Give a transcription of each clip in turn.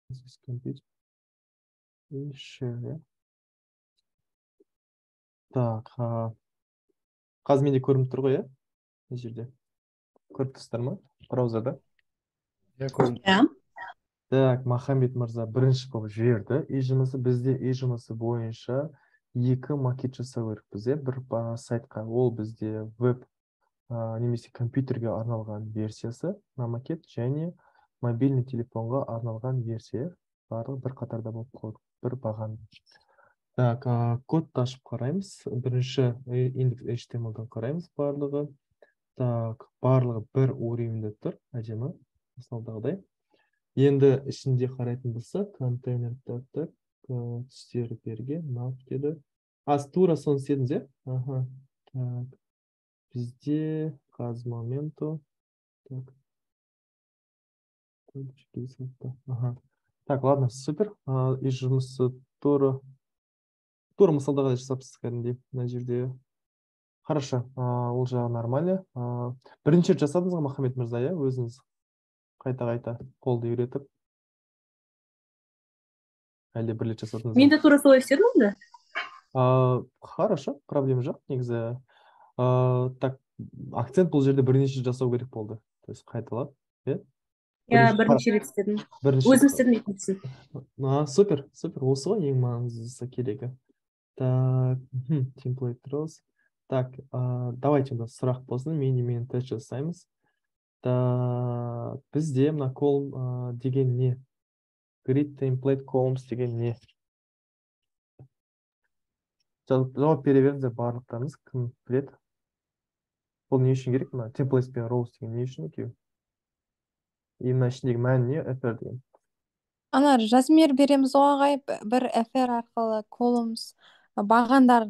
Здесь компьютер. И share, иә. Так, қазір менде көрініп тұр ғой, иә? Мына жерде. Көріп тұрсыздар ма? Браузерда. Иә, көрініп. Иә. Так, Махамбет мырза бірінші болып жіберді. Үй жұмысы, бізде үй жұмысы бойынша екі макет жасау керекпіз, иә, бір сайтқа. Ол бізде веб немесе компьютерге арналған версиясы, мына макет, және мобильный телефонға арналған версия. Барлығы бір қатарда болып қалды, бір баған. Так, кодты ашып қараймыз. Бірінші index HTML-дан қараймыз барлығы. Так, барлығы бір уровеньде тұр, әдемі, мысалдағыдай. Енді ішінде қарайтын болсақ, контейнер, так, так, түстері берген, nav деді. А, тура соны істедіңіз, иә? Аха. Так. Бізде қазір моменту. Так. Ага. Так, ладно, супер. Үй жұмысы тура мысалдағыдай жасапсыз кәдімгідей мына жерде. Хорошо, ол жағы нормально. Бірінші рет жасадыңыз ғой, Махамбет мырза, иә, өзіңіз қайта-қайта қолды үйретіп? Әлде бір рет жасадыңыз ба? Мен де тура солай істедім онда. Хорошо, проблема жоқ негізі. Так, акцент бұл жерде бірнеше рет жасау керек болды. То есть қайталап, иә? Иә, бірнеше рет істедім. Бірнеше Өзім істедім екіншісін. А, супер, супер. Осы ғой ең маңыздысы, керегі. Так, template rows. Так, давайте онда сұрақ болсын, мен тест жасаймыз. Так, бізде мына column деген не? Grid template columns деген не? Жауап бере беріңіздер барлықтарыңыз, кім біледі? Бұл не үшін керек? Мына templates пен rows деген не үшін екеуі? И мына ішіндегі мәні не? Fr деген. Ана размер береміз ғой, ағай, бір fr арқылы columns бағандар.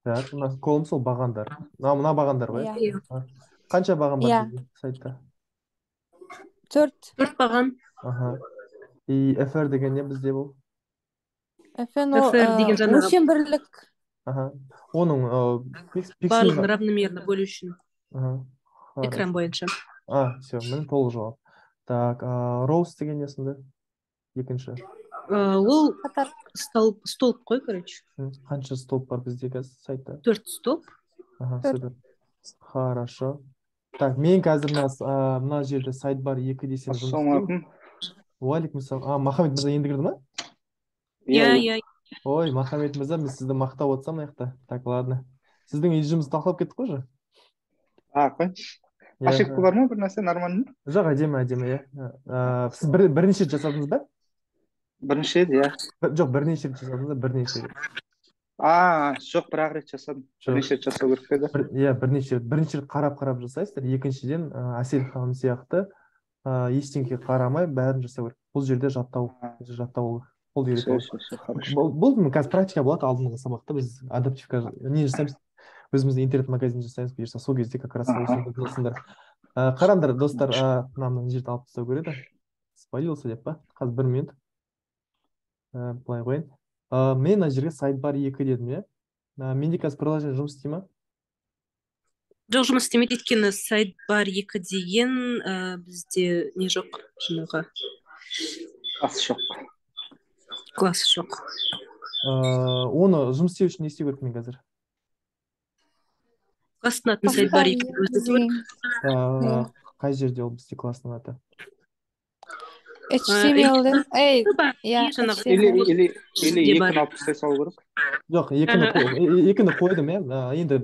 Так, мына columns ол бағандар. Мына бағандар ғой, Иә. Иә. иә? Қанша баған бар Иә. бізде сайтта? Төрт. Төрт баған. Аха. И fr деген не бізде бұл? Fn ол FR деген жаңағы өлшем бірлік. Аха. Оның пиксель барлығын равномерно бөлу үшін Аха. экран Хорошо. бойынша. А, все, міне толық жауап. Так, rows деген не сонда? Екінші. Ол Қатар. Столб, столб қой, короче. Қанша столб бар бізде қазір сайтта? Төрт столб. Аха, Төрт. супер. Хорошо. Так, мен қазір мына жерде сайт бар екі десем жұмыс істеймін. Ассалаумағалейкум. Уағалейкум. А, Махамбет мырза енді кірді ма? Иә, иә. Ой, Махамбет мырза, мен сізді мақтап отырсам мына жақта. Так, ладно. Сіздің үй жұмысын талқылап кеттік қой уже. А, қой. Иә. Ошибка бар ма, бір нәрсе нормально ма? Жоқ, әдемі, әдемі, иә. Сіз бірнеше рет жасадыңыз ба? Бірінші рет, иә. Жоқ, бірнеше рет жасадыңыз ба? Бірнеше рет. А, жоқ, бір ақ рет жасадым. Жоқ. Бірнеше рет жасау керек пе еді? Иә, бірнеше рет. Бірінші рет қарап-қарап жасайсыздар. Екіншіден, Әсел ханым сияқты ештеңеге қарамай бәрін жасау керек. Бұл жерде жаттау, жаттау қол Все, үйрету. все, все, хорошо. Бұл қазір практика болады, алдыңғы сабақта біз адаптивка не жасаймыз, өзіміздің интернет-магазин жасаймыз, бұйырса, сол кезде как раз осыны білесіңдер. Қараңдар, достар, мына жерді алып тастау керек еді. Спалился деп па? Қазір бір минут. Былай қояйын. Мен мына жерге сайт бар екі дедім, иә? Менде қазір приложение жұмыс істей ма? Жоқ, жұмыс істемейді, өйткені сайт бар екі деген бізде не жоқ, жаңағы Класс жоқ. Класс жоқ. Оны жұмыс істеу үшін не істеу керек мен қазір? Класстың атын сайт бар екі деп өзгерту керек. Деген. Қай жерде ол бізде класстың аты? HTML-ден. Ей, Бар, иә, и жаңағы Или, HTML. или, или Бізде бар. екіні алып тастай салу керек. Жоқ, екіні қойдым, иә. Енді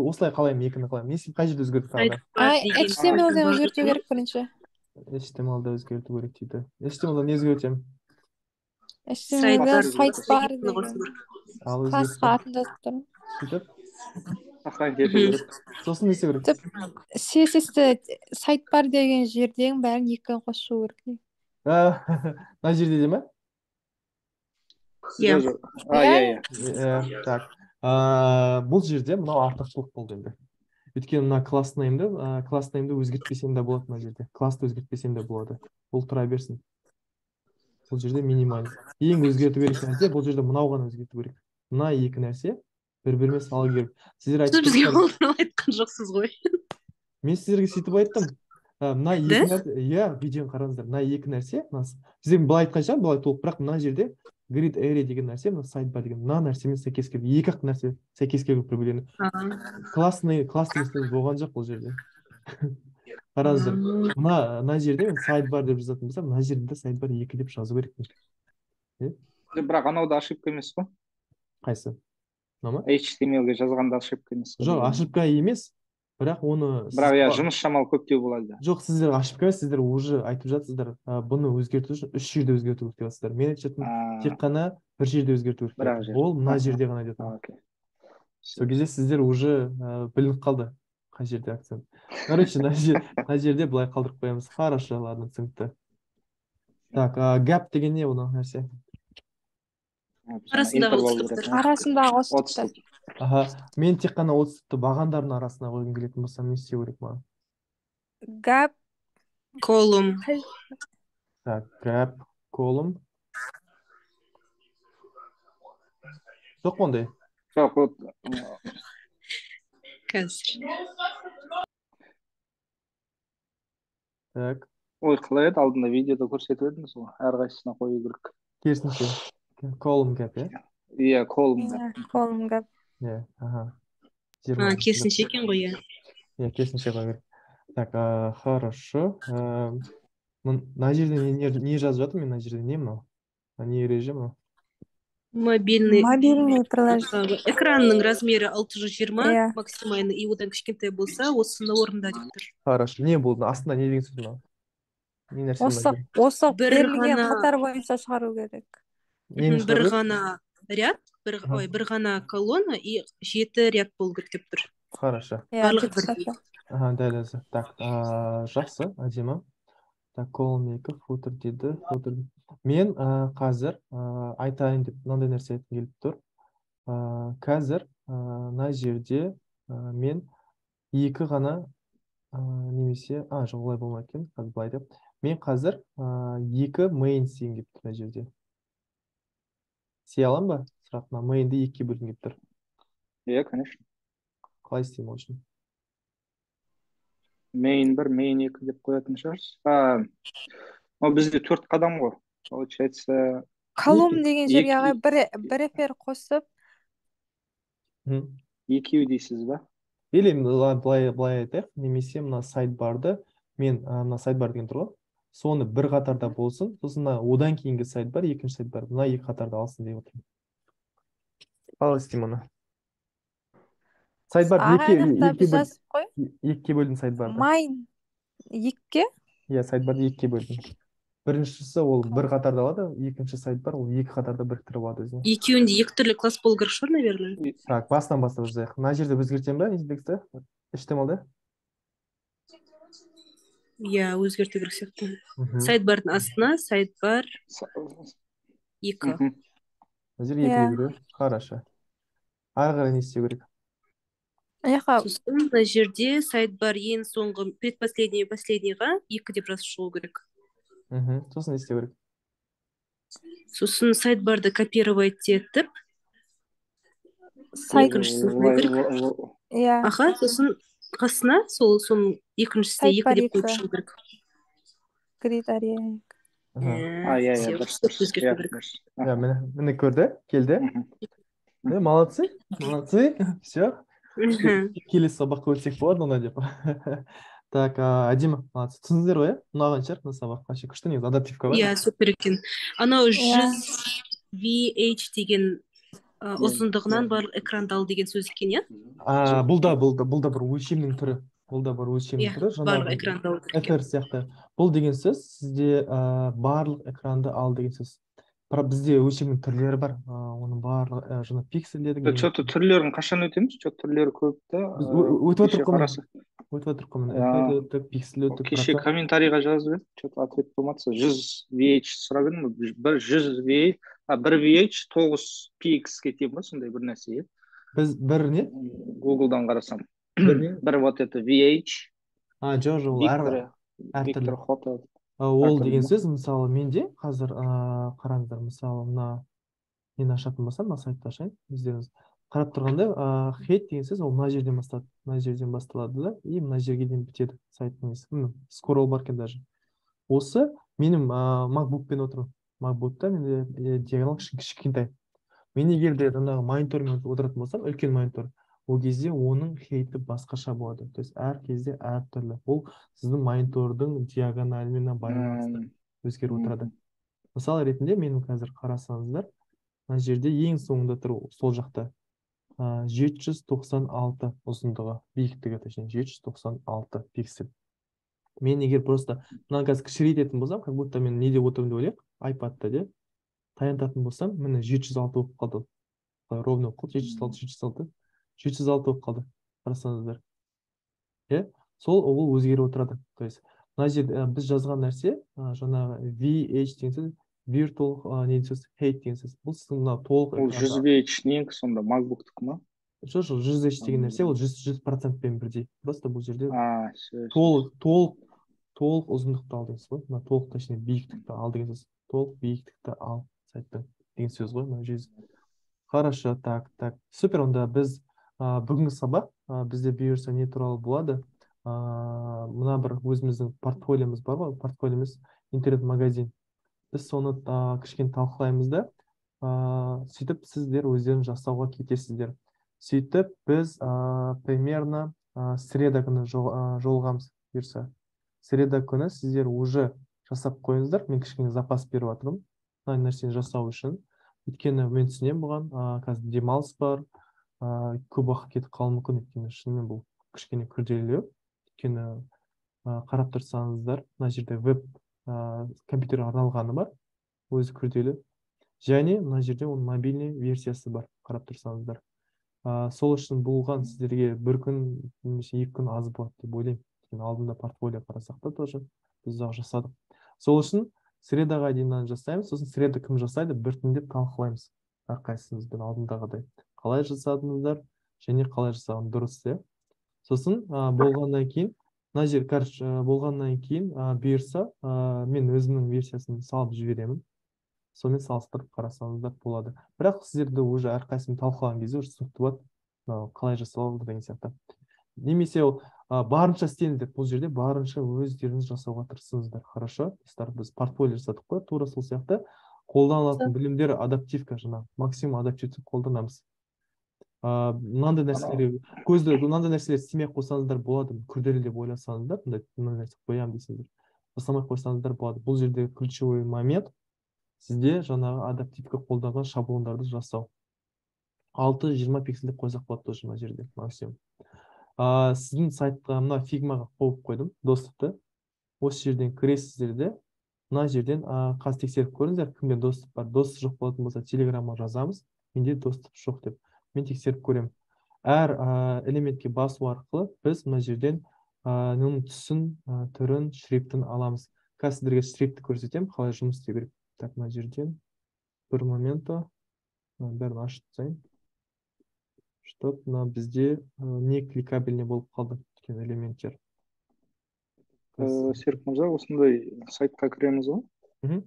осылай қалаймын, екіні қалаймын. Не істеймін, қай жерде өзгертіп тағы Сайт да? бар Ай, деген HTML-ден бар. өзгерту керек бірінші. HTML-да өзгерту керек дейді. HTML-да не өзгертемін? Сайт HTML-ден бар сайт бар екіні қосу деген. керек. Ал Классқа өзгерттім. атын жазып тұрмын. Сөйтіп, Сохранить ету керек. Сосын не істеу керек? Сөйтіп, CSS-ті сайт бар деген жерден бәрін екіні қосу керек. Мына жерде де ме? Иә. Жоқ, жоқ. А, иә, иә. Иә, так. Бұл жерде мынау артықшылық болды енді. Өйткені мына class name-ді, class name-ді өзгертпесем де болады мына жерде. Классты өзгертпесем де болады. Бұл тұра берсін. Бұл жерде минимальный. Ең өзгерту керек нәрсе бұл жерде мынау ғана өзгерту керек. Мына екі нәрсе бір-біріме салу керек. Сіздер Сіз айтып бізге тұрсыздар. ол туралы айтқан жоқсыз ғой. Мен сіздерге сөйтіп айттым. Мына екі нәрсе, иә, видеоны қараңыздар. Мына екі нәрсе, сіздер былай айтқан шығар, былай толық, бірақ мына жерде grid area деген нәрсе, мына sidebar деген мына нәрсемен сәйкес келді. Екі ақ нәрсе сәйкес келу бір бірлеріне. Классный сөз болған жоқ бұл жерде. Қараңыздар, мына жерде мен sidebar деп жазатын болсам, мына жерде де sidebar 2 деп жазу керекпін. Бірақ анау да ошибка емес қой. Қайсы? Мына ма? HTML-ге жазғанда ошибка емес. Жоқ, ошибка емес. Бірақ оны... Бірақ иә, жұмыс шамалы көптеу болады. Жоқ, сіздер ошибка емес, сіздер уже айтып жатсыздар, бұны өзгерту үшін 3 жерде өзгерту керек деп жатсыздар. Мен айтып жатырмын, тек қана бір жерде өзгерту керек. Ол мына жерде ғана айтып жатырмын. Сол кезде сіздер уже білініп қалды қай жерде акцент. Короче, мына жерде былай қалдырып қоямыз. Хорошо, ладно, түсінікті. Так, gap деген не бұл нәрсе? Арасындағы отступтар. Аха, мен тек қана отступты бағандардың арасына қойғым келетін болсам, не істеу керек маған? Gap column. Так, gap column. Жоқ ондай. Жоқ, вот. Қазір. Так. Ой, қалай еді, алдында видеода көрсетіп едіңіз ғой, әрқайсысына қою керек. Керісінше. Column gap, иә? Иә, column gap. Column gap. Иә, аха. Керісінше екен ғой, иә. Иә, керісінше қою керек. Так, хорошо. Мына жерде не жазып жатыр? Мен мына жерде не мынау? Не ереже мынау? Мобильный. Мобильный приложение. Экранның размері 620 максимальный, и одан кішкентай болса, осыны орында деп тұр. Хорошо. Не болды? Астында не деген сөз мынау? Не нәрсе? Осы берілген қатар бойынша шығару керек. Бір ғана ряд, бір ғана колонна и 7 ряд болу керек деп тұр. Хорошо. Барлығы бірдей. Аха, дәл өзі. Так, жақсы, әдемі. Так, column 2, footer дейді, footer. Мен қазір айтайын деп мынандай нәрсе айтқым келіп тұр. Қазір мына жерде мен екі ғана немесе, жоқ, олай болмайды екен, қазір былай деп. Мен қазір 2 main істегім келіп тұр мына жерде. Істей аламын ба? Сұрақ, мына mainді 2-ге бөлгім келіп тұр. Иә, конечно. Қалай істеймін ол үшін? Main 1, main 2 деп қоятын шығарсыз. Ол бізде 4 қадам ғой. Получается, Колумн деген жерге ағай бір эфир қосып. Екеу дейсіз ба? Или былай айтайық, немесе мына сайдбарды, мен мына сайдбар деген тұр ғой, соны бір қатарда болсын, сосын одан кейінгі сайдбар, екінші сайдбар, мына екі қатарда алсын деп отырмын. Қалай істеймін оны? Сайдбар екіге бөлдім сайдбарды. Майн екіге? Иә, сайдбарды екіге бөлдім. Біріншісі ол бір қатарда алады, екінші сайдбар ол екі қатарда біріктіріп алады өзіне. Екеуінде екі түрлі класс болу керек шығар, наверное. Так, басынан бастап жазайық. Мына жерде өзгертемін ба, инспекция? HTML-де? Иә, өзгерту керек сияқты. Сайдбардың астына сайдбар 2. Мына жерге екі керек. Хорошо. Ары қарай не істеу керек? Сосын мына жерде сайдбар ең соңғы предпоследний, последнийға 2 деп жазып шығу керек. Сосын не істеу керек? Сосын сайдбарды копировать етіп, екіншісін қою керек. Иә. Аха, сосын қасына сол соның екіншісіне 2 деп қойып шығу керек. Grid area. Иә, иә, дұрыс. Иә, міне көрді, келді. Молодцы, молодцы, все. Келесі сабаққа өтсек болады онда деп. Так, әдемі, молодцы. Түсіндіңіздер ғой, иә? Ұнаған шығар мына сабақ. Вообще күшті негізі, адаптивка бар. Иә, супер екен. Анау 100 VH деген ұзындығынан барлық экранды ал деген сөз екен, иә? Бұл да бір өлшемнің түрі. Бұл да бір өлшемнің түрі. Барлық экранды алу керек. FR сияқты. Бұл деген сөз сізде барлық экранды ал деген сөз. Бірақ бізде өлшемнің түрлері бар. Оның барлығы жаңа пиксель дедік. Что-то түрлерін қашан өтеміз? Что-то түрлері көп та. Біз өтіп отырық қой. Өтіп отырық қой. FR өттік, пиксель өттік. Кеше комментарийға жазып едім, что-то ответ болмады. 100 VH сұрап едім. 100 VH, 1 VH 9 px-ке тең ба, сондай бір нәрсе. Біз бір не? Google'дан қарасам. Бір вот это VH. Жоқ, ол әртүрлі. Ол деген сөз, мысалы, менде қазір қараңыздар, мысалы, мына нені ашатын болсам, мына сайтты ашайын, өздеріңіз. Қарап тұрғанда, height деген сөз ол мына жерден басталады, мына жерден басталады да, и мына жерге дейін бітеді сайттың несі. Скролл бар екен даже. Осы менің MacBook-пен отырмын. MacBook-та менде диагональ кішкентай. Мен егер де жаңағы монитормен отыратын болсам, үлкен монитор, ол кезде оның height і басқаша болады. То есть әр кезде әртүрлі. Ол сіздің монитордың диагоналімен байланысты өзгеріп отырады. Мысал ретінде менің қазір қарасаңыздар, мына жерде ең соңында тұр, сол жақта 796 ұзындығы, биіктігі, точнее, 796 пиксель. Мен егер просто мынаны қазір кішірейтетін болсам, как будто мен не деп отырмын деп ойлайық, iPadта де таянтатын болсам, міне, 706 болып қалды. Ровно болып қалды, 706, 706, 706 болып қалды, қарасаңыздар. Иә, сол ол өзгеріп отырады. То есть мына жерде біз жазған нәрсе, жаңағы VH деген сөз, virtual не деген сөз, height деген сөз. Бұл сіздің мына толық Ол 100 VH ненікі сонда, MacBook-тікі ма? Жоқ, 100 H деген нәрсе ол 100%-пен бірдей. Просто бұл жерде А, все. толық ұзындықты ал деген сөз ғой. Мына толық, точнее, биіктікті ал деген сөз. Толық биіктікті ал сайттың деген сөз ғой, мына 100. Хорошо, так, так. Супер, онда біз бүгінгі сабақ бізде бұйырса не туралы болады? Мына бір өзіміздің портфолиомыз бар ғой, портфолио емес, интернет-магазин. Біз соны кішкене талқылаймыз да, сөйтіп сіздер өздеріңіз жасауға кетесіздер. Сөйтіп біз примерно среда күні жолығамыз бұйырса. Среда күні сіздер уже жасап қойыңыздар. Мен кішкене запас беріп жатырмын мына нәрсені жасау үшін. Өйткені мен түсінемін бұған, қазір демалыс бар, көп уақыт кетіп қалуы мүмкін, өйткені шынымен бұл кішкене күрделілеу. Өйткені қарап тұрсаңыздар, мына жерде веб компьютерге арналғаны бар, өзі күрделі. Және мына жерде оның мобильный версиясы бар, қарап тұрсаңыздар. Сол үшін бұған сіздерге бір күн немесе 2 күн аз болады деп ойлаймын. Өйткені алдында портфолио қарасақ та тоже біз ұзақ жасадық. Сол үшін средаға дейін мынаны жасаймыз, сосын среда кім жасайды, біртіндеп талқылаймыз әрқайсымызбен алдындағыдай. Қалай жасадыңыздар және қалай жасаған дұрыс, иә. Сосын болғаннан кейін, мына жер, короче, болғаннан кейін, бұйырса, мен өзімнің версиясын салып жіберемін. Сонымен салыстырып қарасаңыздар болады. Бірақ сіздерді уже әрқайсысын талқылаған кезде уже түсінікті болады, мынау қалай жасалды деген сияқты. Немесе ол барынша істеңіздер, бұл жерде барынша өздеріңіз жасауға тырысыңыздар. Хорошо, достар, біз портфолио жасадық қой, тура сол сияқты қолданылатын білімдер адаптивка, жаңағы максимум адаптивті қолданамыз. Мынандай нәрселерге көзді, мынандай нәрселер істемей ақ қойсаңыздар болады, күрделі деп ойласаңыздар, мындай нәрсе қоямын десеңіздер, жасамай қойсаңыздар болады. Бұл жерде ключевой момент сізде жаңағы адаптивка қолданған шаблондарды жасау. 6-20 пиксель деп қойсақ болады тоже мына жерде максимум. Сіздің сайтқа мына фигмаға қойып қойдым доступты. Осы жерден кіресіздер де, мына жерден қазір тексеріп көріңіздер, кімде доступ бар. Доступ жоқ болатын болса, телеграмға жазамыз, менде доступ жоқ деп. Мен тексеріп көремін. Әр элементке басу арқылы біз мына жерден оның түсін, түрін, шрифтін аламыз. Қазір сіздерге шрифтті көрсетемін, қалай жұмыс істеу керек. Так, мына жерден бір момента бәрін ашып тастайын. Чтоб мына бізде не кликабельный болып қалды өйткені элементтер. Серік мырза, осындай сайтқа кіреміз ғой.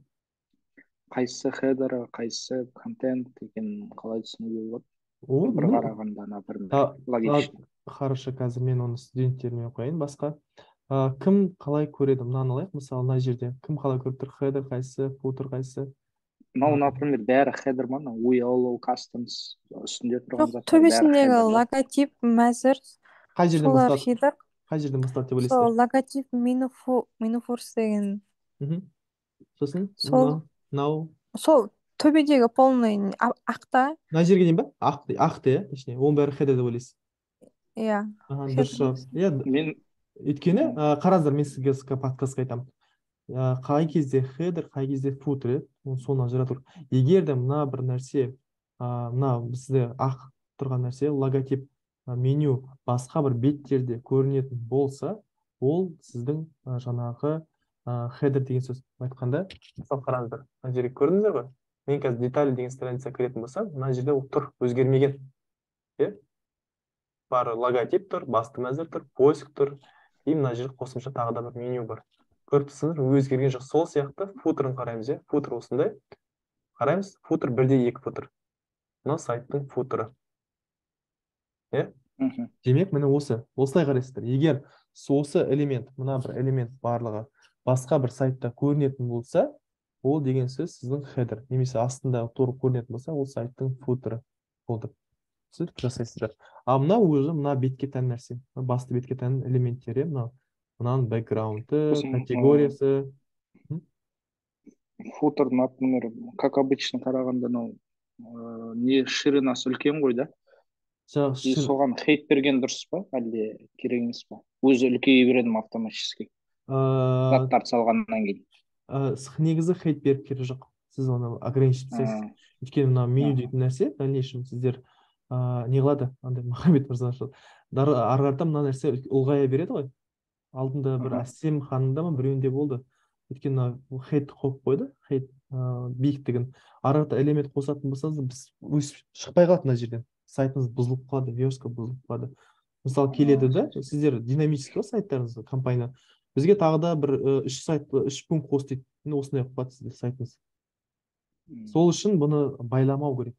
Қайсысы хедер, қайсысы контент екенін қалай түсінуге болады? О, бір міне. Қарағанда, например, логично. Хорошо, қазір мен оны студенттеріме қояйын басқа. Кім қалай көреді? Мынаны алайық, мысалы, мына жерде. Кім қалай көріп тұр? Хедер қайсысы, футер қайсысы? Мынау, например, бәрі хедер ма? Мынау We Allow Customs үстінде тұрған Жоқ, заттар бәрі төбесіндегі хедер да? логотип, мәзір, Қай жерден солар басталады? хедер. Қай жерден басталады деп Сол ойлайсыздар? Логотип минуфорс деген. Сосын Сол мынау сол төбедегі полный ақта. Мына жерге дейін ба? Ақ, ақты, иә, точнее. Оның бәрі хедер деп ойлайсыз. Иә. Аха, Хедер. дұрыс жауап. Иә, Мен өйткені қараңыздар, мен сізге подкастқа айтамын. Қай кезде хедер, қай кезде футер, иә? Оны соны ажырату керек. Егер де мына бір нәрсе, мына бізде ақ тұрған нәрсе, логотип, меню басқа бір беттерде көрінетін болса, ол сіздің жаңағы хедер деген сөз. Айтқанда, мысалы, қараңыздар, мына жерге көрдіңіздер ғой? Мен қазір детали деген страница кіретін болсам, мына жерде ол тұр, өзгермеген. Иә? Бар логотип тұр, басты мәзір тұр, поиск тұр, и мына жерде қосымша тағы да бір меню бар. Көріп тұрсыңдар, өзгерген жоқ. Сол сияқты футерін қараймыз, иә? Футер осындай. Қараймыз, футер бірде екі футер. Мынау сайттың футері. Иә? Демек, міне осы, осылай қарайсыздар. Егер осы элемент, мына бір элемент барлығы басқа бір сайтта көрінетін болса, ол деген сөз сіздің хедер, немесе астында тура көрінетін болса, ол сайттың футері болды. Сөйтіп жасайсыздар. А мынау уже мына бетке тән нәрсе, басты бетке тән элементтері, мынау мынаның бэкграунды, категориясы. Футер, например, как обычно қарағанда, мынау не, ширинасы үлкен ғой да. И соған height берген дұрыс па, әлде керек емес па? Өзі үлкейе береді ма автоматически? Заттарды салғаннан кейін. Негізі height беріп керегі жоқ. Сіз оны ограничить етесіз. Өйткені мына меню дейтін нәрсе, в дальнейшем сіздер не қылады, андай Махамбет мырза, ары қарата мына нәрсе ұлғая береді ғой. Алдында бір Әсем ханымда ма, біреуінде болды. Өйткені мына height қойып қойды, height биіктігін. Ары қарата элемент қосатын болсаңыз, біз өсіп шықпай қалады мына жерден. Сайтыңыз бұзылып қалады, верстка бұзылып қалады. Мысалы, келеді да, сіздер динамический ғой сайттарыңыз, компания. Бізге тағы да бір үш сайт, үш пункт қос дейді. Міне, осындай болып қалады сізде сайтыңыз. Сол үшін бұны байламау керек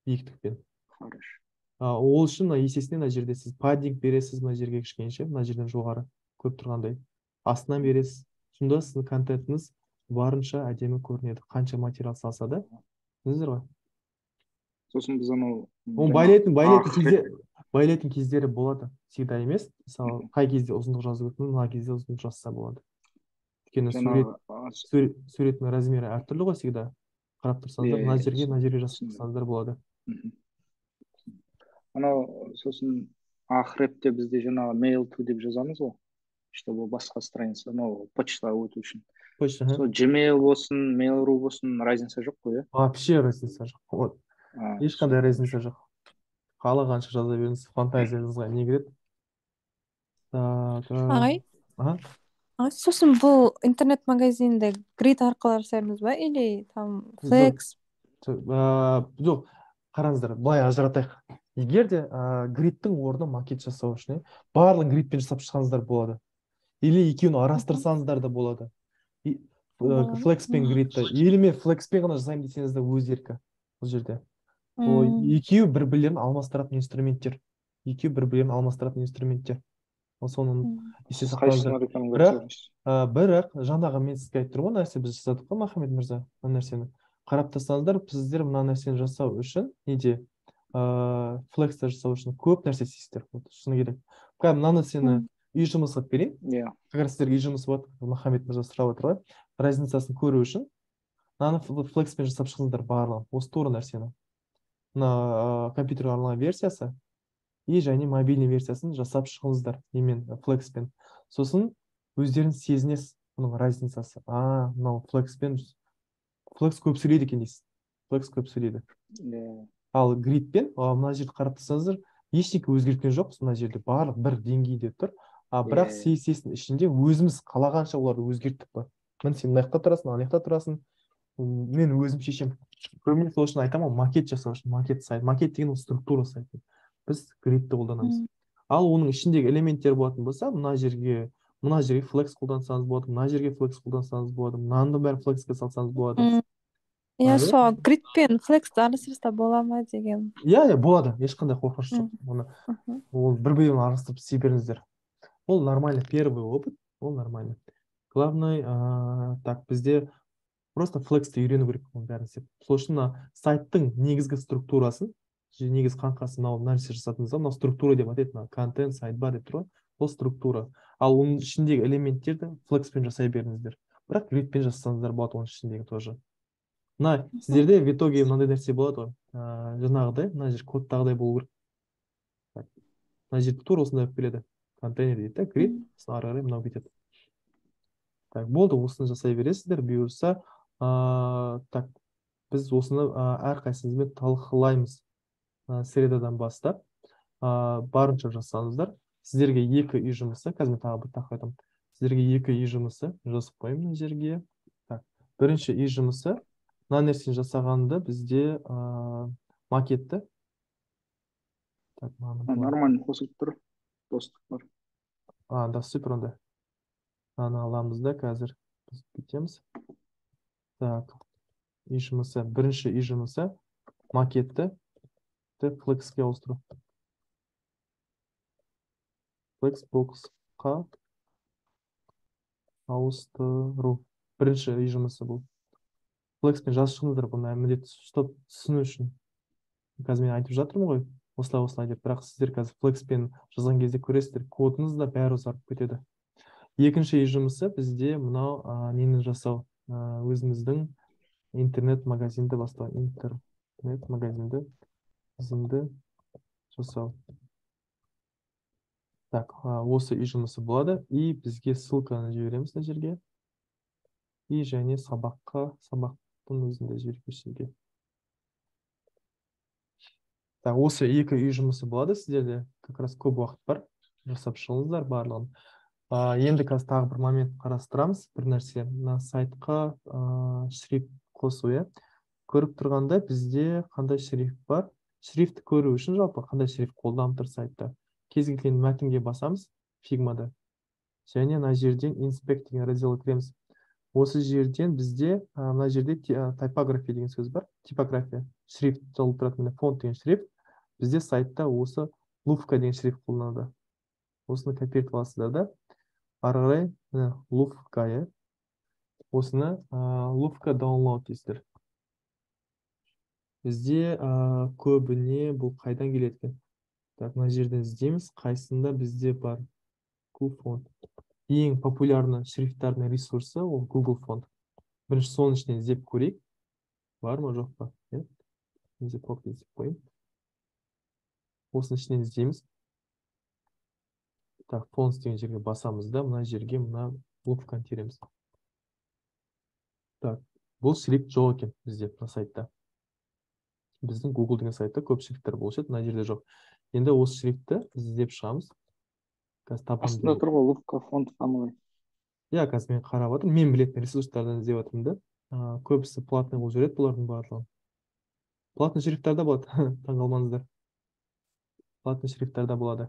биіктікпен. Хорошо. Ол үшін мына есесіне мына жерде сіз паддинг бересіз, мына жерге кішкене ше, мына жерден жоғары көріп тұрғандай. Астынан бересіз. Сонда сіздің контентіңіз барынша әдемі көрінеді. Қанша материал салса да. Түсіндіңіздер ғой? Сосын біз анау Оны байлайтын кезде, байлайтын кездері болады. Всегда емес. Мысалы, қай кезде ұзындық жазу керек, мына кезде ұзындық жазса болады. Өйткені суреттің размері әртүрлі ғой всегда. Қарап тұрсаңыздар, мына жерге, мына жерге жазып тұрсаңыздар болады. Анау сосын a href-те бізде жаңағы mail to деп жазамыз ғой, чтобы басқа страница, анау почтаға өту үшін. Почта. Сол Gmail болсын, Mail.ru болсын, разница жоқ қой, иә? Вообще разница жоқ. Вот. Ешқандай разница жоқ. Қалағанша жаза беріңіз, фантазияңызға не кіреді. Так, Ағай. Ага. Сосын бұл интернет-магазинді грид арқылы жасаймыз ба, или там flex? Жоқ, қараңыздар, былай ажыратайық. Егер де гридтің орнына макет жасау үшін, барлығын гридпен жасап шықсаңыздар болады. Или екеуін араластырсаңыздар да болады. Flex пен гридті. Или мен flex-пен ғана жасаймын десеңіз де өз еркі бұл жерде. Ол екеуі бір-бірлерін алмастыратын инструменттер. Екеуі бір-бірлерін алмастыратын инструменттер. Ол соның есте сақтаңыздар. Бірақ, бірақ жаңағы мен сізге айтып тұрмын ғой, нәрсе біз жасадық қой, Махамбет мырза, мына нәрсені. Қарап тұрсаңыздар, сіздер мына нәрсені жасау үшін, неде, flex-та жасау үшін көп нәрсе істейсіздер. Вот, шыны керек. Қазір мына нәрсені үй жұмысы қылып берейін. Иә. Как раз сіздерге үй жұмысы болады, Махамбет мырза сұрап отыр ғой. Разницасын көру үшін мынаны flex-пен жасап шығыңыздар барлығын. Осы тура нәрсені. Мына компьютерге арналған версиясы и және мобильный версиясын жасап шығыңыздар немен, flex-пен. Сосын өздеріңіз сезінесіз бұның разницасы. А, мынау flex-пен, flex көп сөйлейді екен дейсіз. Flex көп сөйлейді. Иә. Ал гридпен, мына жерді қарап тұрсаңыздар, ештеңе өзгерткен жоқпыз, мына жерде барлық бір деңгейде тұр. А бірақ CSS-ның ішінде өзіміз қалағанша оларды өзгерттік қой. Міне, сен мына жақта тұрасың, ана жақта тұрасың. Мен өзім шешемін. Көбіне сол үшін айтамын ғой, макет жасау үшін, макет сайт. Макет деген ол структура сайты. Біз гридті қолданамыз. Ал оның ішіндегі элементтер болатын болса, мына жерге flex қолдансаңыз болады, мына жерге flex қолдансаңыз болады, мынаның да бәрін flex-ке салсаңыз болады. Иә, сол грид пен flex-ті араластырса бола ма деген. Иә, болады. Ешқандай қорқыныш жоқ. Оны ол бір-бірімен араластырып істей беріңіздер. Ол нормально, первый опыт, ол нормально. Главное, так, бізде просто flex-ті үйрену керек оның бәрін істеп. Сол үшін мына сайттың негізгі структурасын, негізгі қаңқасы мынау нәрсе жасатынымыз, мынау структура деп атайды, мына контент, сайдбар деп тұр ғой, ол структура. Ал оның ішіндегі элементтерді flex-пен жасай беріңіздер. Бірақ гридпен жасасаңыздар болады оның ішіндегі тоже. Мына сіздерде в итоге мынандай нәрсе болады ғой. Жаңағыдай, мына жер кодтағыдай болу керек. Так. Мына жерде тура осындай болып келеді. Контейнер дейді да, грид, сосын ары қарай мынау кетеді. Так, болды, осыны жасай бересіздер, бұйырса. Так, біз осыны әрқайсымызбен талқылаймыз. Средадан бастап. Барынша жасаңыздар. Сіздерге екі үй жұмысы, қазір мен тағы бір тақырып айтамын. Сіздерге екі үй жұмысы жазып қояйын мына жерге. Так, бірінші үй жұмысы, мына нәрсені жасағанды бізде макетті. Так, мынаны былай. Нормально қосылып тұр. Доступ бар. А, да, супер онда. Мынаны аламыз да, қазір біз бүйтеміз. Так, үй жұмысы, бірінші үй жұмысы макетті flex-ке ауыстыру. Flexbox-қа ауыстыру. Бірінші үй жұмысы бұл. Flexпен жазып шығыңыздар, бұны міндетті, чтобы түсіну үшін. Қазір мен айтып жатырмын ғой, осылай, осылай деп, бірақ сіздер қазір Flexпен жазған кезде көресіздер, кодыңыз да бәрі ұзарып кетеді. Екінші үй жұмысы бізде мынау нені жасау, өзіміздің интернет магазинді бастау, интернет магазинді жасау. Так, осы үй жұмысы болады, и бізге ссылканы жібереміз мына жерге, и және сабаққа, сабақтың өзінде жіберіп жерге. Так, осы екі үй жұмысы болады сіздерде, как раз көп уақыт бар, жасап шығыңыздар барлығын. Енді қазір тағы бір момент қарастырамыз, бір нәрсе, мына сайтқа шрифт қосу, иә. Көріп тұрғанда бізде қандай шрифт бар? Шрифтті көру үшін жалпы қандай шрифт қолданып тұр сайтта? Кез келген мәтінге басамыз Figma'да. Және мына жерден Inspect деген разделға кіреміз. Осы жерден бізде мына жерде типография деген сөз бар. Типография. Шрифт жазылып тұрады, міне font деген шрифт. Бізде сайтта осы Lufka деген шрифт қолданады. Осыны копировать аласыздар да. Ары қарай міне Lufka, иә. Осыны Lufka download дейсіздер. Бізде көбіне бұл қайдан келеді екен? Так, мына жерден іздейміз, қайсында бізде бар. Google Font. Ең популярны шрифттардың ресурсы ол Google Font. Бірінші соның ішінен іздеп көрейік. Бар ма, жоқ па? Иә. Іздеп қояйын. Осының ішінен іздейміз. Так, Fonts деген жерге басамыз да, мына жерге мына Lufka-ны тереміз. Так, бұл шрифт жоқ екен бізде мына сайтта. Біздің Google деген сайтта көп шрифттер болушы еді, мына жерде жоқ. Енді осы шрифтті іздеп шығамыз. Қазір табамын. Астында тұр ғой Lufka font family. Иә, қазір мен қарап жатырмын. Мен білетін ресурстардан іздеп жатырмын да. Көбісі платный болып жүреді бұлардың барлығы. Платный шрифттар да болады, таңғалмаңыздар. Платный шрифттар да болады.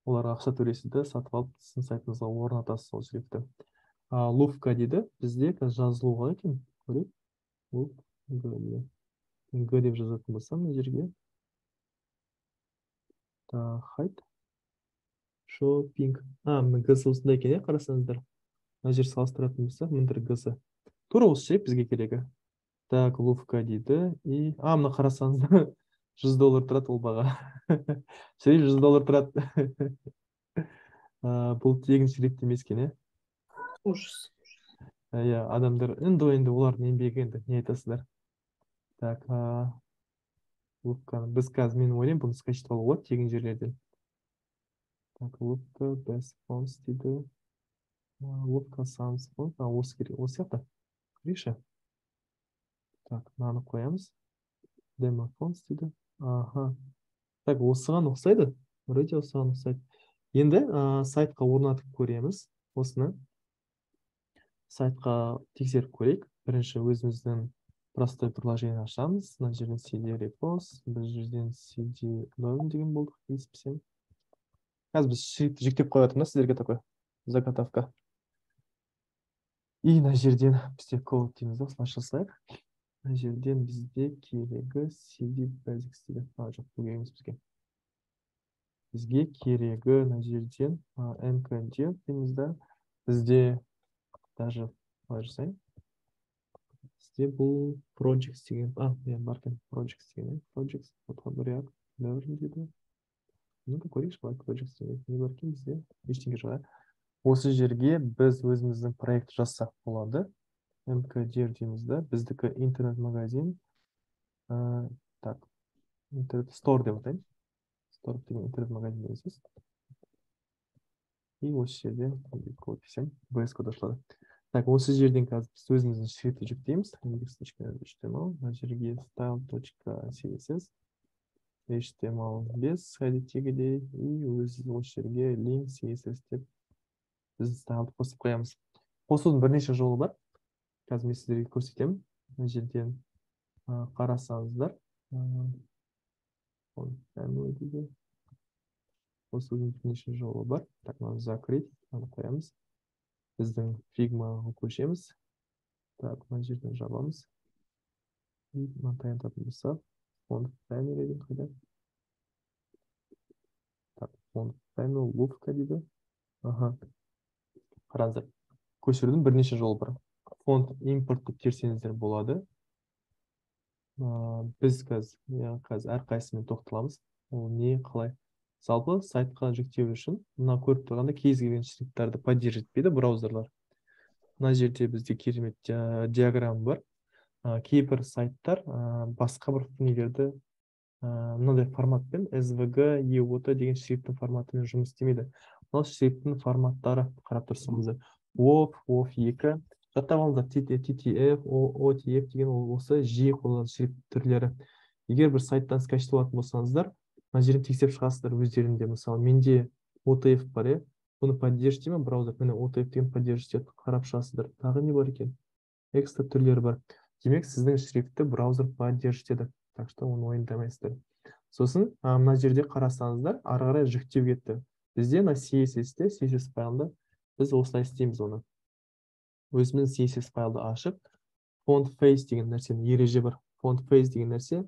Оларға ақша төлейсіз де, сатып алып сіздің сайтыңызға орнатасыз сол шрифтті. Lufka дейді. Бізде қазір жазылуға екен. Көрейік. Lufka. Г деп жазатын болсам мына жерге. Хайт. Shopping. Мына Г-сы осындай екен, иә, қарасаңыздар. Мына жер салыстыратын болсақ, мына Г-сы. Тура осы шрифт бізге керегі. Так, Lufka дейді. И, мына қарасаңыздар, $100 тұрады ол баға. Шрифт $100 тұрады. Бұл тегін шрифт емес екен, иә? Ужас. Иә, адамдар, енді олардың еңбегі енді, не айтасыздар? Так, Lufka-ны біз қазір, мен ойлаймын, бұны скачать алуға болады тегін жерлерден. Так, Lufka best fonts дейді. Lufka sans font. Осы керек, осы сияқты. Көрейікші. Так, мынаны қоямыз. Demo fonts дейді. Аха. Так, осыған ұқсайды. Вроде осыған ұқсайды. Енді сайтқа орнатып көреміз осыны. Сайтқа тексеріп көрейік. Бірінші өзіміздің простой приложение ашамыз. Мына жерден cd repos, бұл жерден cd learn деген болдық, келіспесем. Қазір біз шрифтті жүктеп қойып жатырмыз сіздерге, такой заготовка. И мына жерден бізде код дейміз, осылай жасайық. Мына жерден бізде керегі cd basics дейді. Жоқ, бұл керек емес бізге. Бізге керегі мына жерден mkdir дейміз да. Бізде даже былай жасайын. Бізде бұл projects деген, иә, бар екен, projects деген, projects, React, learn дейді. Ну-ка көрейікші, былай projects деген не бар екен бізде? Ештеңе жоқ, иә. Осы жерге біз өзіміздің проект жазсақ болады. mkdir дейміз да, біздікі интернет магазин. Так, интернет store деп атайын. Store деген интернет магазин деген сөз. И осы жерден код десем, VS код ашылады. Так, осы жерден қазір біз өзіміздің шрифтті жүктейміз. Index.html, мына жерге style.css, HTML5 әдеттегідей, и өз осы жерге link css деп біз стайлды қосып қоямыз. Қосудың бірнеше жолы бар. Қазір мен сіздерге көрсетемін. Мына жерден қарасаңыздар, қосудың бірнеше жолы бар. Так, мынаны закрыть, мынаны қоямыз. Біздің Figma-ға көшеміз. Так, мына жерден жабамыз. И мынаны таянтатын болсақ, font family деген қайда? Так, Font family Луфка дейді. Аха, қараңыздар, көшірудің бірнеше жолы бар. Font import деп терсеңіздер болады. Біз қазір, иә, қазір әрқайсысымен тоқталамыз, ол не, қалай. Жалпы сайтқа жүктеу үшін мына көріп тұрғанда кез келген шрифттарды поддерживать етпейді браузерлар. Мына жерде бізде керемет диаграмма бар. Кейбір сайттар басқа бір нелерді, мынандай форматпен, SVG, EOT деген шрифттің форматымен жұмыс істемейді. Мынау шрифттің форматтары, қарап тұрсаңыздар, WOFF, WOFF 2, жаттап алыңыздар, TTF, OTF деген, ол осы жиі қолданылатын шрифт түрлері. Егер бір сайттан скачать алатын болсаңыздар, мына жерден тексеріп шығасыздар өздерінде. Мысалы, менде OTF бар, иә, бұны поддерживать ма браузер? Міне, OTF деген поддерживать етеді. Қарап шығасыздар, тағы не бар екен, экстра түрлері бар. Демек, сіздің шрифтті браузер поддерживать етеді, так что оны уайымдамайсыздар. Сосын мына жерде қарасаңыздар, ары қарай жүктеу кетті. Бізде мына CSS-те, CSS файлында біз осылай істейміз оны. Өзіміз CSS файлды ашып, font face деген нәрсені, ереже бар. Font face деген нәрсе,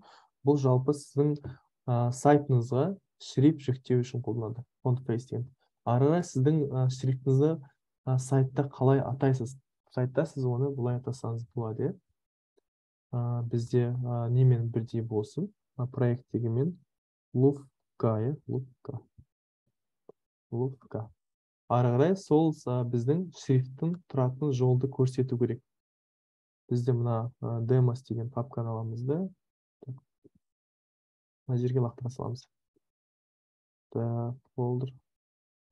бұл жалпы сіздің сайтыңызға шрифт жүктеу үшін қолданылады font face деген. Ары қарай сіздің шрифтіңізді сайтта қалай атайсыз? Сайтта сіз оны былай атасаңыз болады, иә. Бізде немен бірдей болсын, проект дегенмен Луфка, иә, Луфка, Луфка. Ары қарай сол біздің шрифттің тұратын жолды көрсету керек. Бізде мына demos деген папканы аламыз да, мына жерге лақтыра саламыз. Так, folder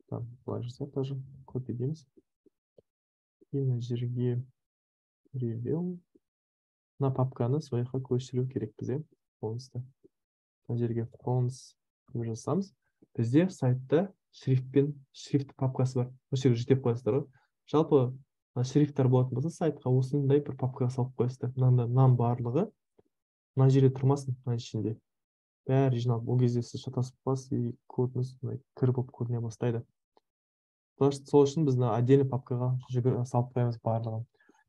там былай жасайық, тоже copy дейміз и мына жерге reveal. Мына папканы сол жаққа көшіру керекпіз, иә, fonts-ты. Мына жерге fonts деп жазсамыз, бізде сайтта шрифтпен, шрифт папкасы бар. Осы жерге жүктеп қоясыздар ғой. Жалпы шрифттер болатын болса, сайтқа осындай бір папкаға салып қоясыздар. Мынаның барлығы мына жерде тұрмасын, мына ішінде бәрі жиналып, ол кезде сіз шатасып қаласыз и кодыңыз мындай кір болып көріне бастайды. Сол үшін біз мына отдельный папкаға салып қоямыз барлығын.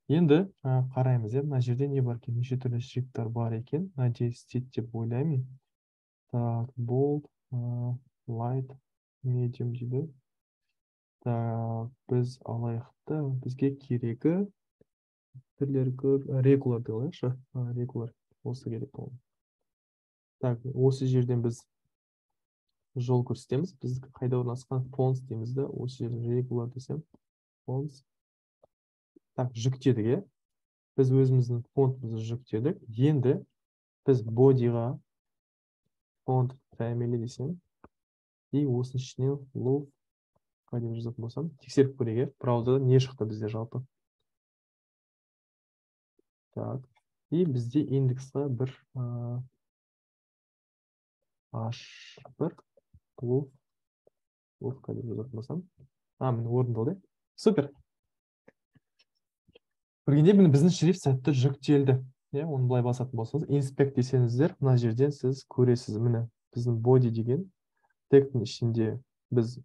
Енді қараймыз, иә, мына жерде не бар екен, неше түрлі шрифттар бар екен. Надеюсь, істейді деп ойлаймын. Так, bold, light, medium дейді. Так, біз алайық та, бізге керегі түрлері көп, regular деп алайықшы. Regular осы керек болды. Так, осы жерден біз жол көрсетеміз. Біз қайда орналасқан, fonts дейміз да, осы жерден regular десем, fonts. Так, жүктедік, иә. Біз өзіміздің фонтымызды жүктедік. Енді біз body-ға font family десем и осының ішінен Луфка деп жазатын болсам, тексеріп көрейік, иә, браузерда не шықты бізде жалпы. Так, и бізде индексқа бір h1 Луфка деп жазатын болсам, міне, орындалды, иә, супер. Көргенде, міне, біздің шрифт сәтті жүктелді, иә. Оны былай басатын болсаңыз, inspect десеңіздер, мына жерден сіз көресіз, міне, біздің body деген тегтің ішінде біз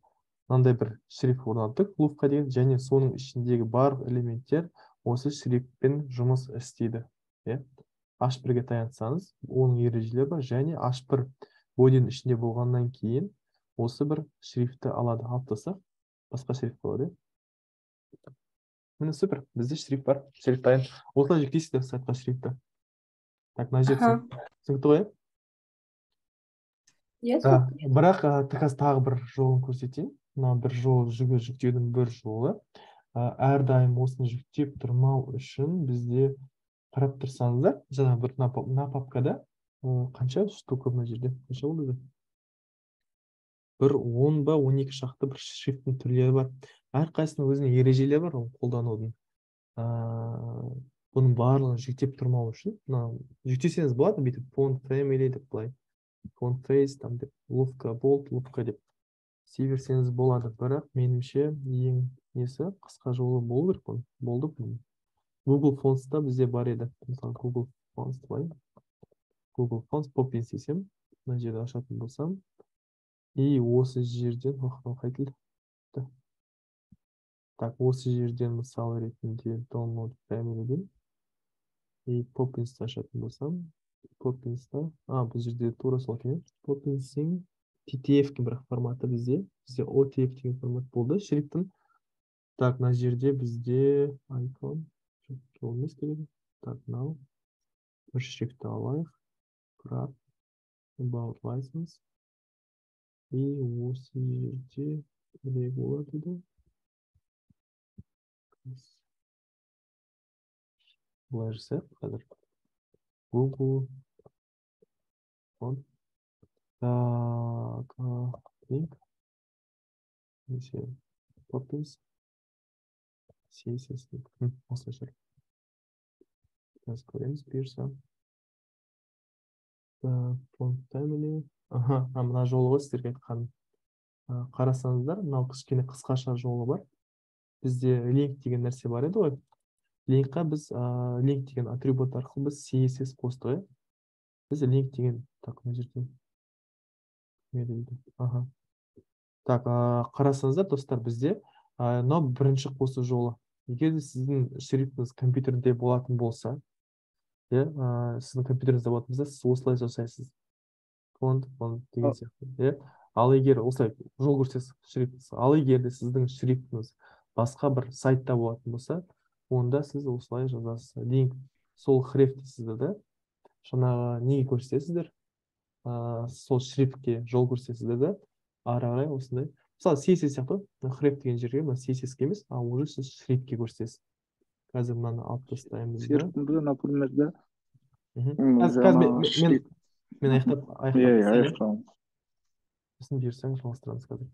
мынандай бір шрифт орнаттық, Луфка деген, және соның ішіндегі барлық элементтер осы шрифтпен жұмыс істейді, иә. H1-ге таянсаңыз, оның ережелері бар, және H1 body-ның ішінде болғаннан кейін осы бір шрифтті алады. Алып тастасақ, басқа шрифт болады, иә. Міне, супер, бізде шрифт бар, шрифт дайын. Осылай жүктейсіздер сайтқа шрифтті. Так, мына жер түсінікті ғой, иә? Иә. Бірақ қазір тағы бір жолын көрсетейін. Мына бір жол, жүктеудің бір жолы. Әрдайым осыны жүктеп тұрмау үшін бізде, қарап тұрсаңыздар, жаңа бір мына папкада қанша штука, мына жерде қанша болды, бір 10 ба, 12 шақты бір шрифттің түрлері бар. Әрқайсысының өзінің ережелері бар оны қолданудың. Бұның барлығын жүктеп тұрмау үшін мына жүктесеңіз болады, бүйтіп font family деп, былай font face там деп, Луфка bold, Луфка деп істей берсеңіз болады. Бірақ меніңше, ең несі, қысқа жолы болу керек бұның. Болды, бұның Google Fonts-та бізде бар еді. Мысалы, Google Fonts, былай Google Fonts Poppins десем, мына жерде ашатын болсам и осы жерден, ох, мынау қай тіл? Так, осы жерден мысал ретінде download family деймін и Poppins-ты ашатын болсам, Poppins-та, бұл жерде тура сол екен, иә, Poppins. TTF бірақ форматы бізде. Бізде OTF деген формат болды шрифттің. Так, мына жерде бізде icon. Жоқ, емес керек. Так, мынау бір шрифтті алайық. Grab about license. И осы жерде regular дейді. Былай жасайық қазір. Google font. Так, link. Немесе Poppins. CSS link. Осылай шығар. Қазір көреміз бұйырса. Font family. Аха, мына жолы ғой сіздерге айтқан. Қарасаңыздар, мынау кішкене қысқаша жолы бар. Бізде link деген нәрсе бар еді ғой. Линкқа біз link деген атрибут арқылы біз CSS қостық, иә. Біз link деген, так, мына жерде не дейді? Аха. Так, қарасаңыздар, достар, бізде мынау бірінші қосу жолы. Егер де сіздің шрифтіңіз компьютерде болатын болса, иә, сіздің компьютеріңізде болатын болса, сіз осылай жасайсыз. Фонд, фонд деген сияқты, иә. Ал егер осылай жол көрсетесіз шрифтіңіз, ал егер де сіздің шрифтіңіз басқа бір сайтта болатын болса, онда сіз осылай жазасыз. Link сол href дейсіздер да, жаңағы неге көрсетесіздер? Сол шрифтке жол көрсетесіздер да, ары қарай осындай. Мысалы, CSS сияқты, href деген жерге мына CSS-ке емес, а уже сіз шрифтке көрсетесіз. Қазір мынаны алып тастаймыз да. Серпінді, например, да. Қазір мен аяқтап аяқтап. Сосын бұйырсаң жалғастырамыз қазір.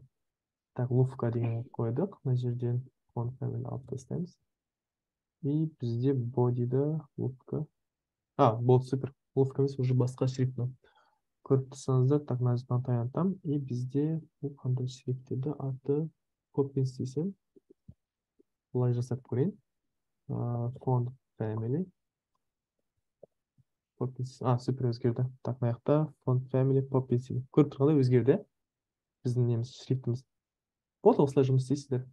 Так, луфка деген қойдық. Мына жерден font family алып тастаймыз. И бізде body'да луфка. Болды, супер. Луфка емес, уже басқа шрифт. Көріп тұрсаңыздар, так, мына жерден таянтам. И бізде бұл қандай шрифт еді? Аты Poppins десем. Былай жасап көрейін. Font family. Poppins. Супер, өзгерді. Так, мына жақта font family Poppins. Көріп тұрғандай өзгерді. Біздің неміз, шрифтіміз. Болды, осылай жұмыс істейсіздер.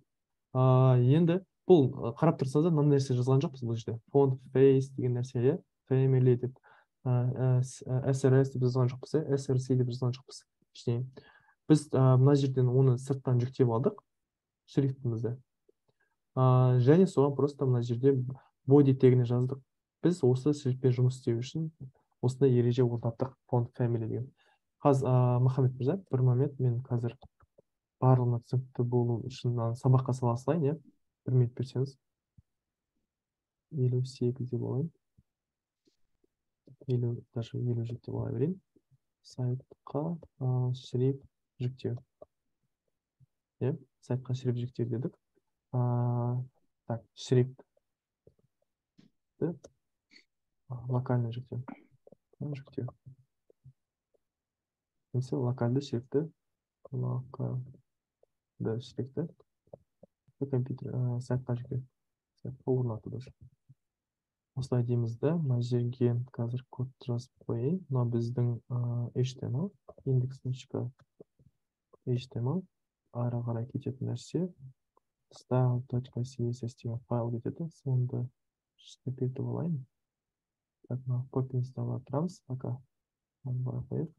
Енді бұл қарап тұрсаңыздар, мынандай нәрсе жазған жоқпыз бұл жерде. Font face деген нәрсе, иә, family деп, SRS деп жазған жоқпыз, SRC деп жазған жоқпыз. Ештеңе. Біз мына жерден оны сырттан жүктеп алдық шрифтімізді. Және соған просто мына жерде body тегіне жаздық. Біз осы шрифтпен жұмыс істеу үшін осындай ереже орнаттық, font family деген. Қазір Махамбет мырза, бір момент, мен қазір барлығына түсінікті болу үшін сабаққа сала салайын, иә. Бір минут берсеңіз. 58 деп алайын. 50, даже 57 деп ала берейін. Сайтқа шрифт жүктеу. Иә, сайтқа шрифт жүктеу дедік. Так, шрифтті локально жүктеу. Жүктеу. Немесе локальды шрифтті, компьютер сайтқа жүктеу, сайтқа орнату даже. Осылай дейміз да, мына жерге қазір код жазып қояйын. Мына біздің HTML, index.html, ары қарай кететін нәрсе style.css деген файл кетеді. Сонды скопировать алайын. Так, мына Poppins-ті ала тұрамыз пока. Былай қояйық.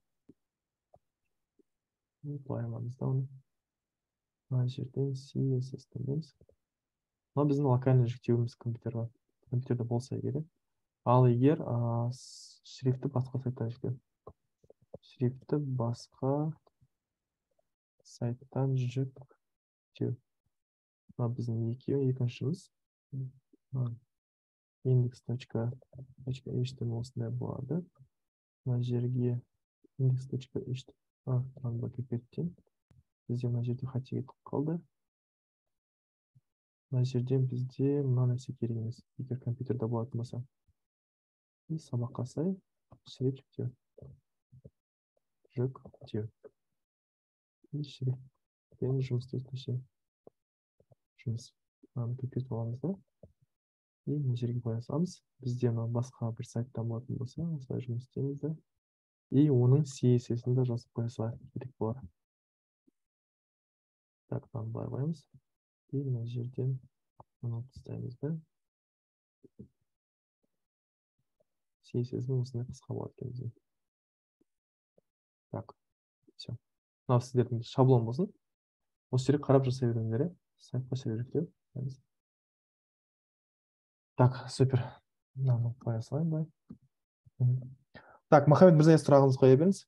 Былай аламыз да оны. Мына жерден CSS таңдаймыз. Мына біздің локальный жүктеуіміз компьютерға. Компьютерде болса егер. Ал егер шрифтті басқа сайттан жүктеу. Шрифтті басқа сайттан жүктеу. Мына біздің екіншіміз. Index.html осындай болады. Мына жерге index.html мына бізде мына жерде қате кетіп қалды. Мына жерден бізде мына нәрсе керек емес, егер компьютерде болатын болса. И сабаққа сай шрифт жүктеу. Жүктеу. И шрифтпен жұмыс істейтін жұмыс. Мынаны копировать аламыз да. И мына жерге қоя саламыз. Бізде мына басқа бір сайттан болатын болса, осылай жұмыс істейміз да. И оның CSS-ін де жазып қоя салайық, керек болар. Так, мынаны былай қоямыз. И мына жерден мынаны алып тастаймыз да. CSS-ін осындай қысқа болады екен бізде. Так, все. Мынау сіздердің шаблон болсын. Осы жерге қарап жасай беріңіздер, иә. Сайтқа жүктеу. Так, супер. Мынаны қоя салайын былай. Так, Махамбет мырза, сұрағыңызды қоя беріңіз.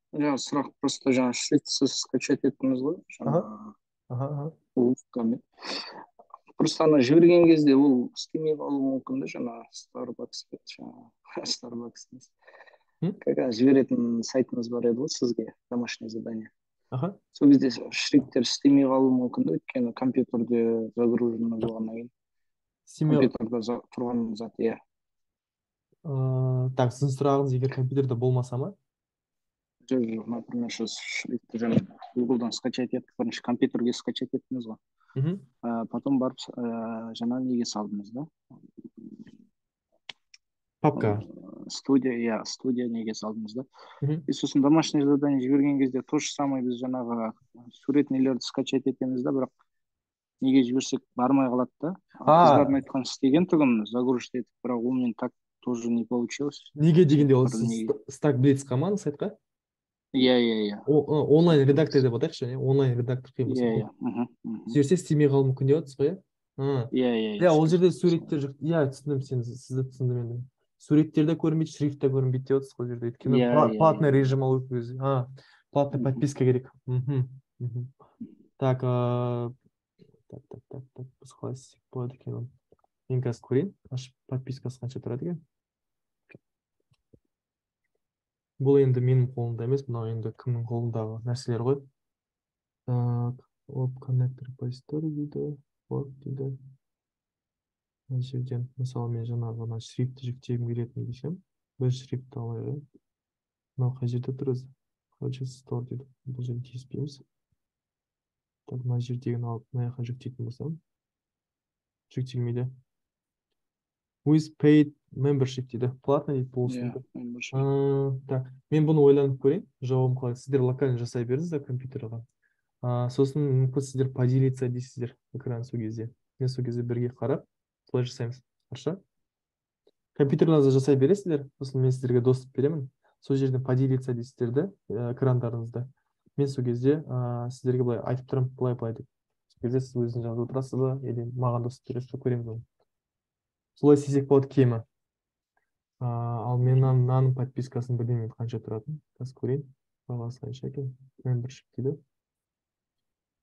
Жаңа сұрақ просто жаңа шрифт сіз скачать еттіңіз ғой. Аха. Просто ана жіберген кезде ол істемей қалуы мүмкін да, жаңа Starbucks, жаңа Starbucks. Когда жіберетін сайтымыз бар еді ғой сізге, домашнее задание. Аха. Сол кезде шрифттер істемей қалуы мүмкін да, өйткені компьютерде загружено болғаннан кейін. Компьютерде тұрған зат, иә. Так, сіздің сұрағыңыз егер компьютерде болмаса ма? Жоқ, например, сейчас шрифтті жаңа Google'дан скачать етіп, бірінші компьютерге скачать еттіңіз ғой. Потом барып жаңа неге салдыңыз да? Папка. Студия, иә, студия неге салдыңыз да? И сосын домашнее задание жіберген кезде то же самое біз жаңағы сурет нелерді скачать етеміз да, бірақ неге жіберсек бармай қалады да. Қыздардың айтқан істеген түгін загрузить етіп, бірақ онымен так тоже не получилось. Неге дегенде ол Stack Blitz-қа ма сайтқа? Иә, иә, иә. Онлайн редактор деп атайықшы, онлайн редактор қиын болса. Иә, иә. Жіберсе істемей қалуы мүмкін деп отырсыз ғой, иә? Иә, иә. Иә, ол жерде суреттер жоқ. Иә, түсіндім сені, сізді түсіндім енді. Суреттер де көрінбейді, шрифт те көрінбейді деп отырсыз ғой ол жерде. Өйткені платный режим алу керек. Платный подписка керек. Так, так, так, так, так, біз қалай істесек болады екен? Мен қазір көрейін, ашып подпискасы қанша тұрады екен. Бұл енді менің қолымда емес, мынау енді кімнің қолындағы нәрселер ғой. Так, оп, connect repository дейді, work дейді. Мына жерден, мысалы, мен жаңағы мына шрифтті жүктегім келетін десем, бір шрифтті алайық. Мынау қай жерде тұр өзі? Project Store дейді. Бұл жерде тиіспейміз. Так, мына жердегіні алып, мына жаққа жүктейтін болсам, жүктелмейді. With paid membership дейді. Платный дейді болсын. Так, мен бұны ойланып көрейін. Жауабым қалай? Сіздер локально жасай беріңіздер компьютерға. Сосын мүмкін сіздер поделиться дейсіздер экран сол кезде. Мен сол кезде бірге қарап, солай жасаймыз. Хорошо? Компьютерлеріңізді жасай бересіздер, сосын мен сіздерге доступ беремін. Сол жерден поделиться дейсіздер де экрандарыңызды. Мен сол кезде сіздерге былай айтып тұрамын, былай-былай деп. Сол кезде сіз өзіңіз жазып отырасыз ба, или маған доступ бересіз ба, көреміз оны. Солай істесек болады кемі. Ал мен мынаның подпискасын білмеймін қанша тұратын. Қазір көрейін. Бағасы қанша екен? Membership дейді.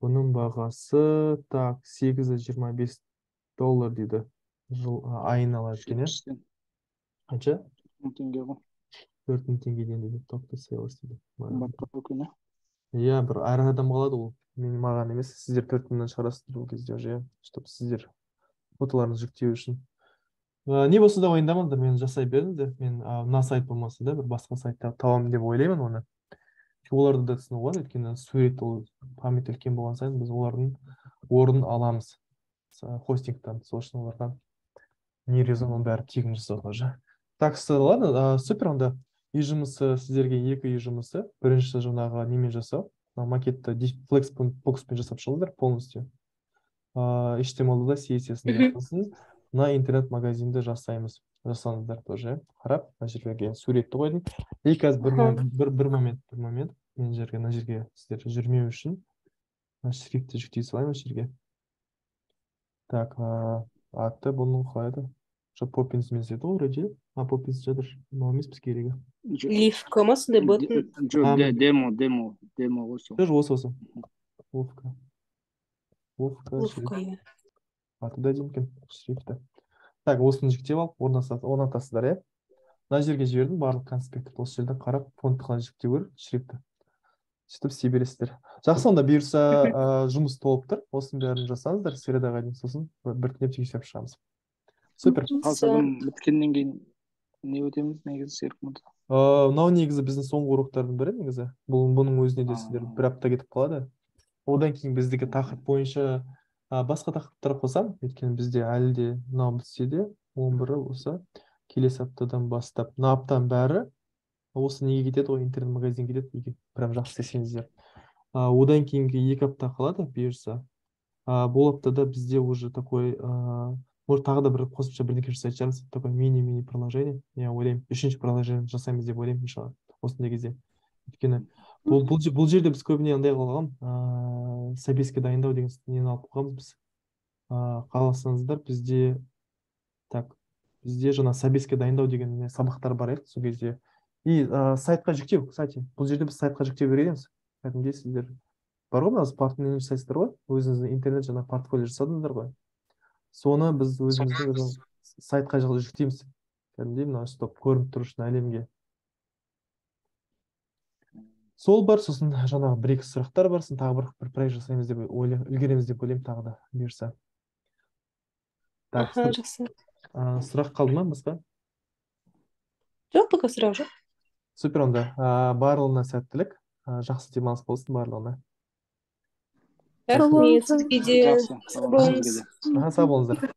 Бұның бағасы так $8.25 дейді. Жыл айына алады екен, иә? Қанша? 4 000 теңге ғой. 4 000 теңгеден дейді. Talk to sales дейді. Қымбаттау екен, иә? Иә, бір әр адам қалады ол. Мен маған емес, сіздер 4 000-нан шығарасыздар ол кезде уже, иә, чтобы сіздер фотоларыңызды жүктеу үшін. Не болса да уайымдамаңдар, мен жасай беріңіздер. Мен мына сайт болмаса да бір басқа сайтта табамын деп ойлаймын оны. Оларды да түсіну болады, өйткені сурет ол память үлкен болған сайын біз олардың орнын аламыз хостингтан. Сол үшін оларға не резон оның бәрі тегін жасауға уже. Так, ладно, супер онда. Үй жұмысы сіздерге 2 үй жұмысы. Біріншісі жаңағы немен жасау. Макетті Flexbox-пен жасап шығыңыздар полностью. HTML-да CSS-ін жасасын. Мына интернет-магазинді жасаймыз. Жасаңыздар тоже. Қарап, мына жерге суретті қойдым. И қазір бір момент. Мен жерге, мына жерге сіздер жүрмеу үшін мына шрифтті жүктей салайын осы жерге. Так, аты бұның қалай еді? Жоқ, Poppins емес еді ғой, вроде. Poppins жатыр. Мынау емес бізге керегі. Ливка ма сондай болатын? Жоқ, демо ғой сол. Жоқ, осы. Ловка. Ловка, иә. Аты да әдемі екен, шрифті. Так, осыны жүктеп алып, орнатасыздар, иә? Мына жерге жібердім, барлық конспектті осы жерден қарап, фонтты қалай жүктеу керек, шрифті. Сөйтіп істей бересіздер. Жақсы, онда бұйырса жұмыс толып тұр. Осының бәрін жасаңыздар, средаға дейін, сосын біртіндеп тексеріп шығамыз. Супер. Қалсадан біткеннен кейін не өтеміз негізі, Серік мырза? Мынау негізі біздің соңғы уроктардың бірі негізі. Бұның өзіне де сіздер бір апта кетіп қалады. Одан кейін біздікі тақырып бойынша басқа тақырыптар қосам, өйткені бізде әлі де мынау бітсе де 11-і осы келесі аптадан бастап мына аптаның бәрі осы неге кетеді ғой, интернет-магазин кетеді, егер прям жақсы істесеңіздер. Одан кейінгі 2 апта қалады бұйырса. Бұл аптада бізде уже такой, может, тағы да бір қосымша бірдеңе жасайтын шығармыз, такой мини-мини приложение. Я ойлаймын, 3-ші приложение жасаймыз деп ойлаймын, иншалла. Осындай кезде, өйткені бұл жерде біз көбіне андай қылған, собеске дайындау деген нені алып қойғанбыз біз. Қаласаңыздар, бізде, так, бізде жаңа собеске дайындау деген не сабақтар бар еді сол кезде. И сайтқа жүктеу, кстати, бұл жерде біз сайтқа жүктеу керек едіміз. Кәдімгідей сіздер бар ғой, мына партнер жасайсыздар ғой, өзіңіздің интернет жаңа портфолио жасадыңыздар ғой, соны біз өзіміздің сайтқа жүктейміз кәдімгідей, мына өстіп көрініп тұру үшін әлемге. Сол бар. Сосын жаңағы бір екі сұрақтар бар. Сосын тағы бір проект жасаймыз деп ойлаймын, үлгереміз деп ойлаймын тағы да, бұйырса. Так. Аха, жақсы. Сұрақ қалды ма басқа? Жоқ, пока сұрақ жоқ. Супер онда. Барлығына сәттілік, жақсы демалыс болсын барлығына. Рахмет сізге де. Жақсы. Сау болыңыз. Сізге де. Аха, сау болыңыздар.